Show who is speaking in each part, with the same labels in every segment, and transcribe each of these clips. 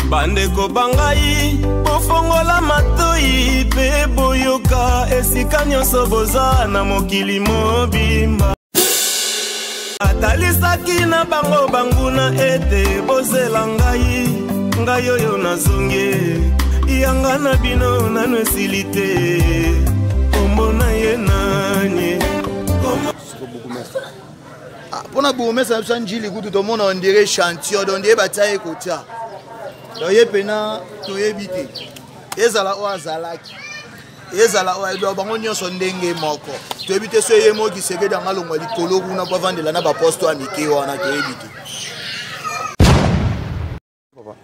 Speaker 1: Bandeko bangai bofongola matoi mpe boyoka esika nyonso boza na mokili mobimba. Atalisaki na bango banguna ete bozela ngai, ngai oyo nazongi, yanga na bino nanu esili te. Kombo na ye nani?
Speaker 2: Ah, mpona bourgmestre na biso ya Ndjili kutu tomona on dirait chantion, donc ye batia ye kotia, donc ye mpena toyebi te, ezala oyo azalaki, ezala oyo ayebi bango nyonso ndenge moko, toyebi te. So ye moko Tshisekedi anga alongwa likolo kuna mpo avandela na baposte ya mike wana, toyebi te.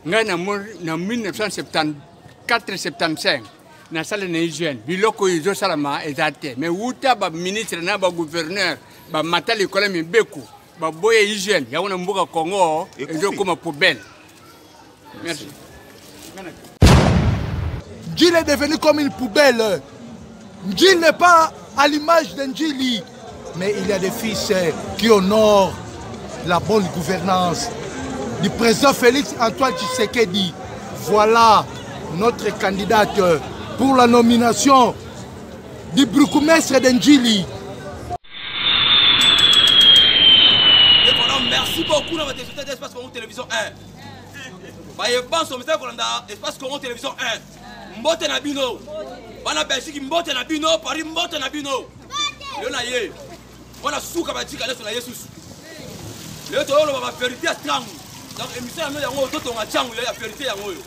Speaker 3: Ngai na 1974 75 nasala na hygiène, biloko oyo ezosalama eza te. Mais wuta baministre na bagouverneur bamata likolo ya mibeko, baboya hygiène yango na mboka Congo ezokoma poubelle. Merci.
Speaker 4: Ndjili est devenu comme une poubelle. Ndjili n'est pas à l'image de Ndjili. Mais il y a des fils qui honorent la bonne gouvernance du président Félix Antoine Tshisekedi. Voilà notre candidate pour la nomination du bourgmestre de Ndjili.
Speaker 5: Et voilà, merci beaucoup na batéléspectateurs d'Espace Congo Télévision 1. Baye banso misala kolanda Espace Congo Télévision 1. Mbote na bino. Bana Belgique mbote na bino, Paris mbote na bino. Lelo na ye. Wana suka batika nyonso na ye susu. Lelo toyoloba ba vérité ya ntango. Donc émission yango yango totonga ntango ya vérité yango oyo.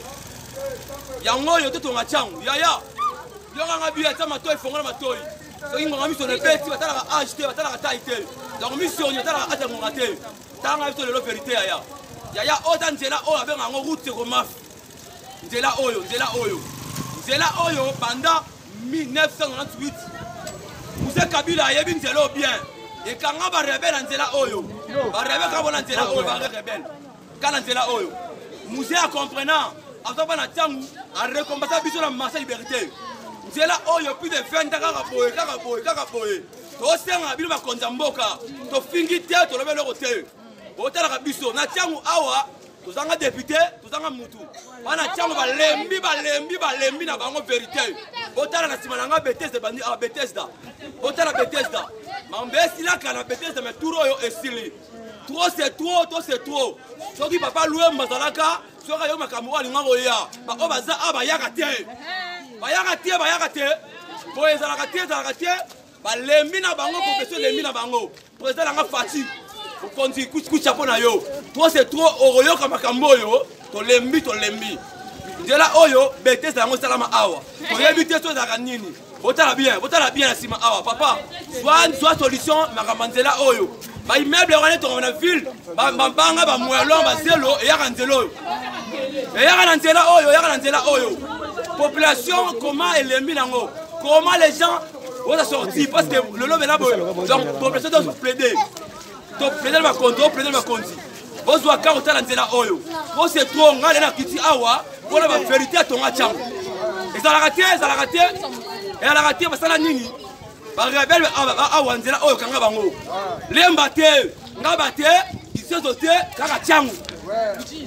Speaker 5: Yango oyo totonga ntango. Yaya. Yokanga biya tia matoi fongola matoi. Soki ngonga miso na ebeti batalaka age te, batalaka taille te. Donc miso oyo batalaka age ya ngonga te. Tanga biso lelo vérité yaya. Yaya oyo ta nzela oyo abenga yango route Sekomaf. Nzela oyo, nzela oyo. Nzela oyo banda 1998. Mzee Kabila ayebi nzela oyo bien. Ekanga ba rebelle na nzela oyo. Ba rebelle kaka na nzela oyo, ba rebelle. Kala nzela oyo. Mzee a comprenant, aza bana ntango a récompensa biso na marché liberté. Nzela oyo plus de 20 ans kaka boye, kaka boye, kaka boye. Tosenga bino bakonzi ya mboka, tofingi te, tolobi eloko te. Botalaka biso na ntango awa tozanga député, tozanga mutu. Bana ntango balembi, balembi, balembi na bango vérité. Botala na nsima na nga Bethesda bandi ah Bethesda. Botala Bethesda. Mambe esilaka na Bethesda mais tour oyo esili. Trop c'est trop, trop c'est trop. Soki papa Luemba azalaka, soki ayoki makambo oyo alinga koya, baoyo baza awa bayaka te. Bayaka te, bayaka te. Boye ezalaka te, ezalaka te. Balembi na bango, population elembi na bango. Président nanga Fatshi, mokonzi kucha mpo na yo. Trop c'est trop, okoyoka makambo oyo, tolembi, tolembi. Nzela oyo Bethesda yango esalama awa. Toyebi te so ezalaka nini. Botala bien, botala bien na nsima awa papa. Zwa solution makambo ya nzela oyo. Ba immeuble wana etongama na ville, mabanga, ba moellon, ba zelo eyaka nzela oyo. Eyaka na nzela oyo, eyaka na nzela oyo. Population comment elembi nango? Comment les gens vont sortir parce que le lobby là donc population doit plaider. To plaider ba konzi, to plaider ba konzi. Bozwa ka otala nzela oyo. Po c'est trop ngale na kiti awa pona ba vérité tonga tchango. Ezalaka te, ezalaka te. Ezalaka te basala nini? Ba rebelle awa nzela oyo kanga bango. Lemba te, ngaba te, isezo te, kaka tchango.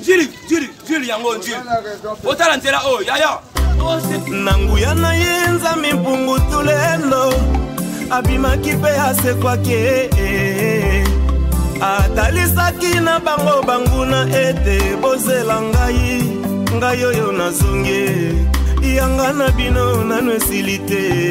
Speaker 5: Njili, njili, njili yango njili. Otala nzela oyo, yaya.
Speaker 1: Na nguya na ye Nzambe mpungu tulendo abimaki mpe asekwaki, atalisaki na bango banguna ete bozela ngai, ngai oyo nazongi, yanga na bino nanu esili te.